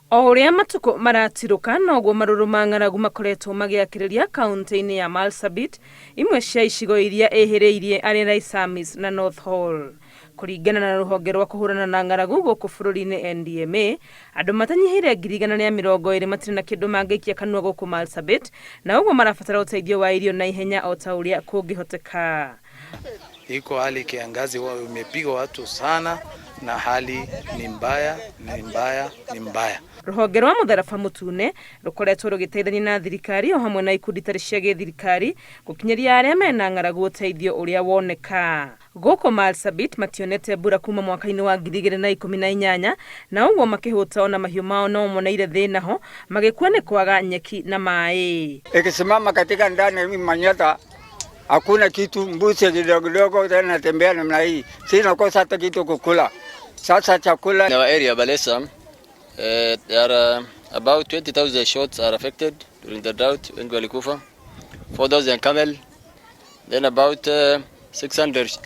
O ũrĩa matukũ maratirũka noguo marũrũ ma ng'aragu makoretwo magĩakĩrĩria kauntĩ-inĩ ya Marsabit, imwe cia icigo iria ĩhĩrĩirie arĩ Laisamis na North Hall. Kũringana na rũhonge rwa kũhũrana na ng'aragu gũkũ bũrũri-inĩ NDMA, andũ matanyihĩire 120,000 matirĩ na kĩndũ mangĩikia kanua gũkũ Marsabit, na ũguo marabatara ũteithio wa irio na ihenya o ta ũrĩa kũngĩhoteka. Iko hali kiangazi imepiga watu sana, na hali ni mbaya, ni mbaya, ni mbaya. Rũhonge rwa Mũtharaba Mũtune rũkoretwo rũgĩteithania na thirikari o hamwe na ikundi itarĩ cia gĩthirikari gũkinyĩria arĩa mena ng'aragu ũteithio ũrĩa woneka. Gũkũ Marsabit mationete mbura kuma mwaka-inĩ wa 2018 na ũguo makĩhũta ona mahiũ mao no moneire thĩna ho magĩkua nĩ kwaga nyeki na maĩ. Ikisimama katika ndani Manyata hakuna kitu, mbuzi kidogo kidogo tena natembea namna hii, sina kosa hata kitu kukula. Sasa chakula In our area, Balesa, there are about 20,000 shots are affected during the drought, wengi walikufa, 4,000 camel, then about 600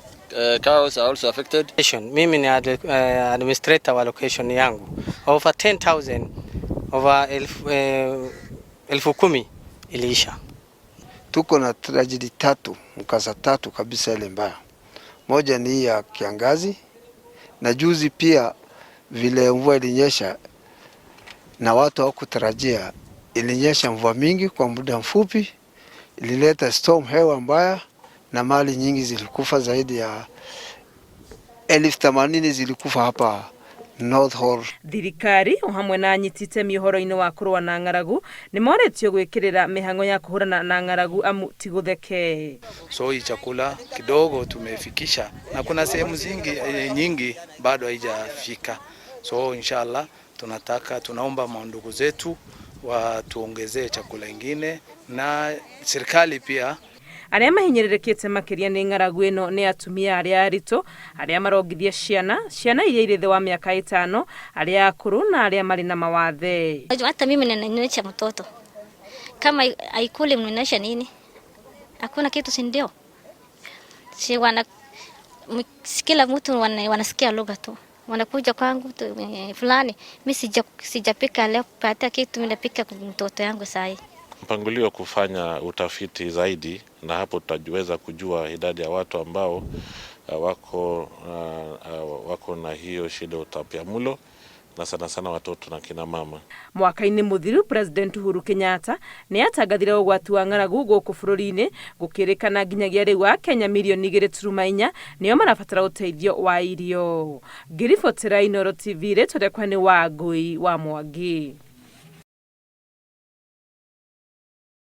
cows are also affected. Mimi ni administrator wa location yangu. Over 10,000, over 10,000 iliisha. Tuko na tragedy tatu, mkasa tatu kabisa ile mbaya. Moja ni hii ya kiangazi, na juzi pia vile mvua ilinyesha na watu hawakutarajia, ilinyesha mvua mingi kwa muda mfupi, ilileta storm, hewa mbaya, na mali nyingi zilikufa, zaidi ya 80,000 zilikufa hapa North Hall. Thirikari o hamwe na anyiti itemi ũhoro-inĩ wa kũrũa na ng'aragu nĩ moretio gwĩkĩrĩra mĩhang'o ya kũhũrana na ng'aragu amu ti gũtheke. So hii chakula kidogo tumefikisha, na kuna sehemu nyingi bado haijafika. So inshallah tunaomba mandugu zetu watuongezee chakula ingine na serikali pia. Arĩa mahinyĩrĩrĩkĩte makĩria nĩ ng'aragu ĩno nĩ atumia arĩa aritũ, arĩa marongithia ciana, ciana iria irĩ thĩ wa mĩaka 5, arĩa akũrũ na arĩa marĩ na mawathe. Hata mimi ninanyonyesha mtoto, kama haikuli mnaonyesha nini? Hakuna kitu, si ndio? Si wana, kila mtu wanasikia lugha tu. Wanakuja kwangu tu, fulani, mimi sijapika leo, patia kitu mimi napika mtoto yangu sahi. Mpangilio kufanya utafiti zaidi, na hapo tutaweza kujua idadi ya watu ambao wako na hiyo shida ya utapiamlo, na sana sana watoto na kina mama. Mwaka-inĩ mũthiru President Uhuru Kenyatta nĩ atangathire ũgwati wa ng'aragu gũkũ bũrũri-inĩ, gũkĩrĩkana nginyagia rĩu Akenya 2.4 milioni nĩo marabatara ũteithio wa irio. Ngĩribotera Inooro TV, rĩtwa rĩakwa nĩ Wangũi wa Mwangi.